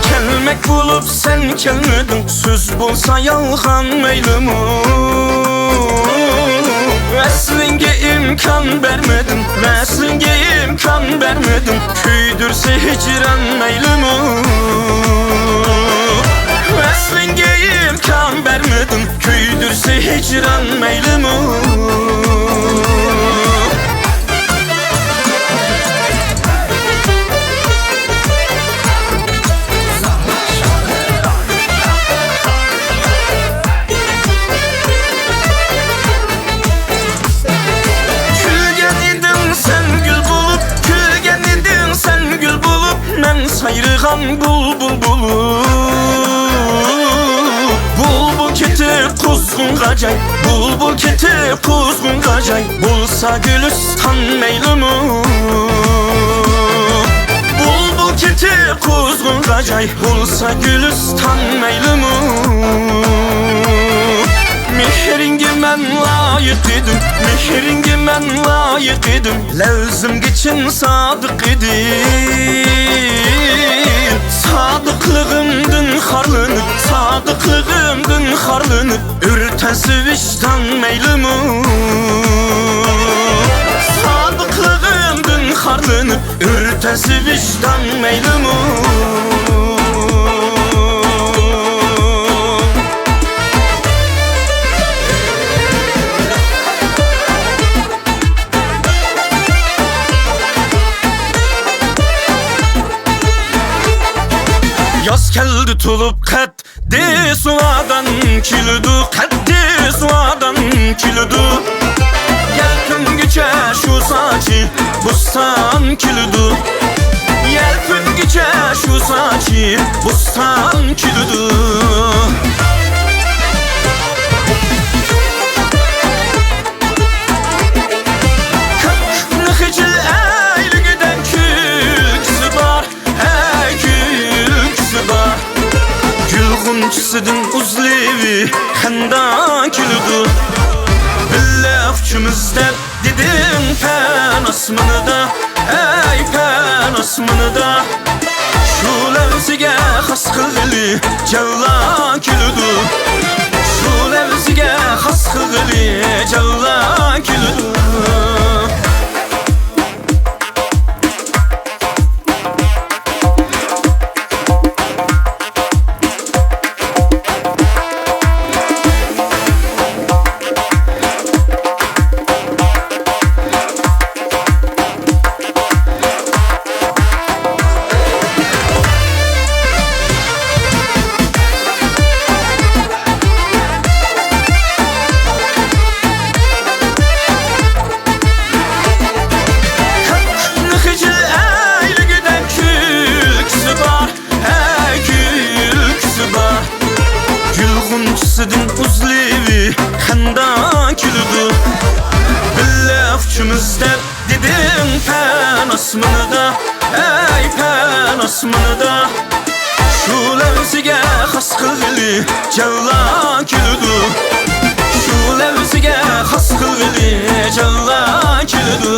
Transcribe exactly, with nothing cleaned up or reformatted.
كەلمەك بولۇپ سەن كەلمىدىڭ، سۆز بولسا يالغان مەيلىمۇ. ۋەسلىڭگە ئىمكان بەرمىدىم، ۋەسلىڭگە ئىمكان بەرمىدىم، كۆيدۈرسە ھىجران مەيلىمۇ. ۋەسلىڭگە ئىمكان بەرمىدىم، كۆيدۈرسە ھىجران مەيلىمۇ. كۈلگەن ئىدىڭ سەن گۈل بولۇپ، كۈلگەن ئىدىڭ سەن گۈل بولۇپ، مەن سايرىغان بۇلبۇل بولۇپ. بۇلبۇل كېتىپ قۇزغۇنغا جاي، بۇلبۇل كېتىپ قۇزغۇنغا جاي، بولسا گۈلىستان مەيلىمۇ؟ بۇلبۇل كېتىپ قۇزغۇنغا جاي، بولسا گۈلىستان مەيلىمۇ؟ مېھرىڭگە مەن لايىق ئىدىم، مېھرىڭگە مەن لايىق ئىدىم، لەۋزىمگە چىن سادىق ئىدىم. سادىقلىقىمدىن خارلىنىپ، سادىقلىقىمدىن خارلىنىپ، ئۆرتەنسە ۋىجدان مەيلىمۇ؟ سادىقلىقىمدىن خارلىنىپ، ئۆرتەنسە ۋىجدان مەيلىمۇ؟ ياز كەلدى تولۇپ قەد دى سۇۋادان كېلىدۇ، قەددى سۇۋادان كېلىدۇ. يەلپۈنگۈچە شۇ ساچى بوستان كېلىدۇ. يەلپۈنگۈچە شۇ ساچى بوستان كېلىدۇ. كۆكنى خىجىل ئەيلىگۈدەك كۈلكىسى بار. ھەي، كۈلكىسى بار. گۈل غۇنچىسىدىن ئۈزلۈۋى خەندا كېلىدۇ. بىللە ئۇچىمىز دەپ دېدىڭ پەن ئاسمىنىدا، ھەي، پەن ئاسمىنىدا. شۇ لەۋزىگە خاس قىلغىلى جەۋلا كېلىدۇ. شۇ لەۋزىگە خاس قىلغىلى جەۋلا كېلىدۇ. خىجىل ئەيلىگۈدەك كۈلكىسى بار، ھەي، كۈلكىسى بار. گۈل غۇنچىسىدىن ئۈزلۈۋى خەندا كېلىدۇ. بىللە ئۇچىمىز دەپ دېدىڭ پەن ئاسمىنىدا، ھەي، پەن ئاسمىنىدا. شۇ لەۋزىگە خاس قىلغىلى جەۋلا كېلىدۇ. شۇ لەۋزىگە خاس قىلغىلى جەۋلا كېلىدۇ.